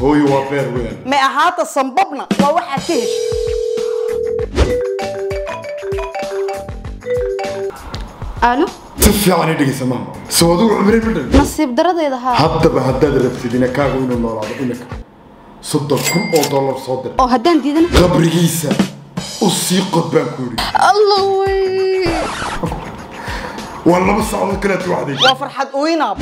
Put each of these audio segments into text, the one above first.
Hooyo waa beer weyn. Ma ahaata sambabna waa waxaad ka heshay. Alo. Si fiican i dhegeysa maama. Soo adigu cumri ma dhalin. Nasiib daradeeda haa. Haddaba haddaad rabtid inakaagu inuu noolaado iminka $30,000 soo dir. Oo haddaan diidana? Qabrigiisa u sii qod baan ku yidhi. Allah wey. Waa 2 saacadood kalead wacday. Waa farxad ooynaab.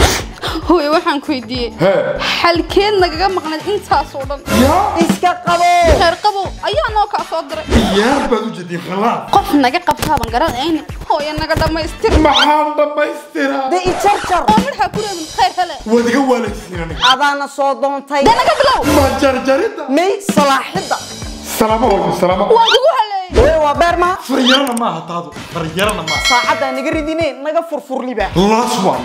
Hooyo waxaan ku weydiiyey. Hee. Xalkeed nagaga maqnayd intaas oo dhan. Yaa. Iska qabo. Khayr qabow ayaa noo kaa soo diray. Ciyaar baad u jeedin khalaas. Qof naga qabtaaban garanayni. Hooyo naga dhammaystir. Maxaan dhammaystiraa? Dee i jarjar. Oo midhaa ku reebin khayr hele. Waad iga waalagsiin aniga. Adaana soo doontay. Dee naga bilow. Ma jarjaridda? May salaaxidda. Salaamo hooyo salaamo. Waan kugu haleeyay. Hooyo waa beer ma? Faryarana maaha taadu. Faryarana maaha. Saacaddaa naga ridine naga furfur libaax. Last one.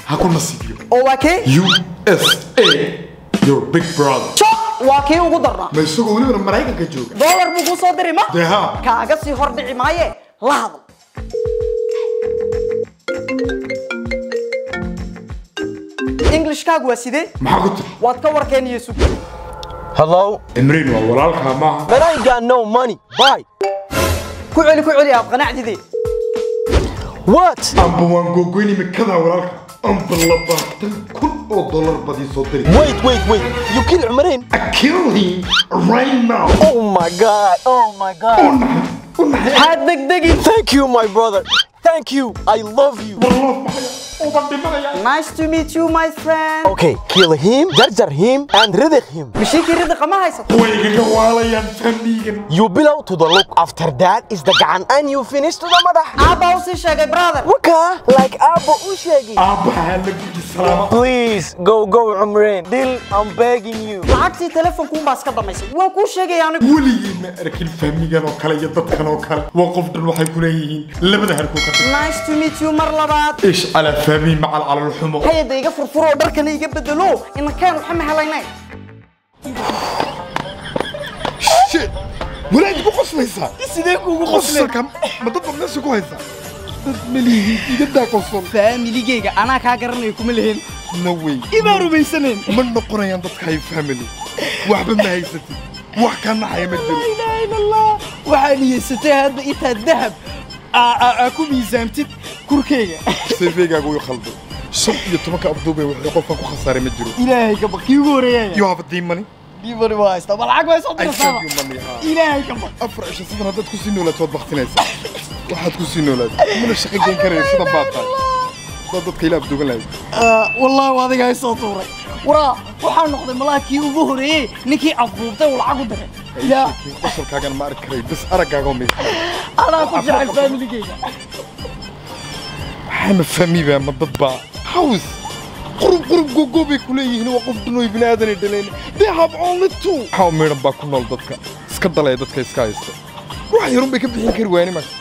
Ha ku nasiibiyo. Oo waa kee? USA. Your big brother. Chop waa kii ugu darnaa. Ma isagoo welibana Maraykanka jooga. Dollar buu kuu soo diri ma? Dee haa. Kaaga sii hor dhici maaye la hadal. Englishkaagu waa sidee? Maxaa ku tiri? Waad ka warkeenaya sug. Hello? Imriin waa walaalkaa maaha. But I ain't got no money. Bye. Ku celi ku celi aad qanacdidee. What? Amba waan googoyn imikadaa walaalka. Amba $20,000 baad ii soo diri. Wait, wait, wait. You kill Umrain? I kill him right now. Oh my God. Oh my God. U naxay. U naxay. Ha degdegin. Thank you, my brother. Thank you. I love you. Wallah maxaya. Uban dhimanaya. Nice to meet you, my friend. Okay, kill him, jarjar him, and riddick him. Mishiinkii ridiqa ma haysato. Way igaga waalayaan famigan. You belong to the look. After that is the gacan, and you finish to the madax. Aabba u sii sheegay brother. Waka, like Aabba u sheegay. Aabbaha la guji salaama. Please, go, go, Umrain. Deal, I'm begging you. Lacagtii telefoonkuun baa iska dhamaysay. Waan kuu sheegaya anigu. Weligii ma arkin famigan oo kale iyo dadkan oo kale. Waa qof dhan waxay ku leeyihiin labada harkuu ka dhig. Nice to meet you mar labaad. Ish ala fami macal calool xumo. Hay'adda iga furfuro oo dharkana iga bedelo. Inakaan waxa ma helaynay. Shit. Walaad ku qoslaysaa. Sidee kuugu qoslay? Qosolka ma dad baad meesha ku haysaa? Dad ma lihi iga daa qosol. Familigeyga anaa kaa garanayo kuma lihin. No way. Imaa rumaysanayn. Ma noqonayaan dadka hay family. Waxba ma haysatid. Wax ka naxaya ma jiro. Laa ilaaha illa Allah. Waxaa niyeysatay hadda intaad dahab aa ku miisaamtid kurkeyga. Sayfeygaagu wuu khalday. 15 Abduubay wuxuu qofkan ku khasaaray ma jiro. Ilaahay ka baq kii ugu horeeyay. You have the money. Dibari waa haystaa. Bal lacag way soo I diraysaa. send you money. Ha. Ilaahay ka baq. 4 cisho sidan haddaad ku sii noolaato waad baktinaysaa. Waxaad ku sii noolaato. Mana shaqo geen karayo sidan baad tahay. Dad dadka ilaa abduugan lahayd. Wallaahi waa adiga ay soo tuuray. Waraa waxaa noqday malaakii ugu horeeyay ninkii afduubtay uu lacag u diray. Yaa Qosolkaagan ma arki karayo. Bas araggaaga oo miis. anaa ku jecel familigeyga. Maxaa ma fahmi baa ma dad baa. House. Qurub qurub gogo bay ku leeyihiin waa qof dhan oo ibni aadan ay dhaleen. They have only two. Waxaa miidhan baa ku nool dadka. Iska dalaya dadka iska haysta. Wax yarun bay ka bixin kari waayeen imanka.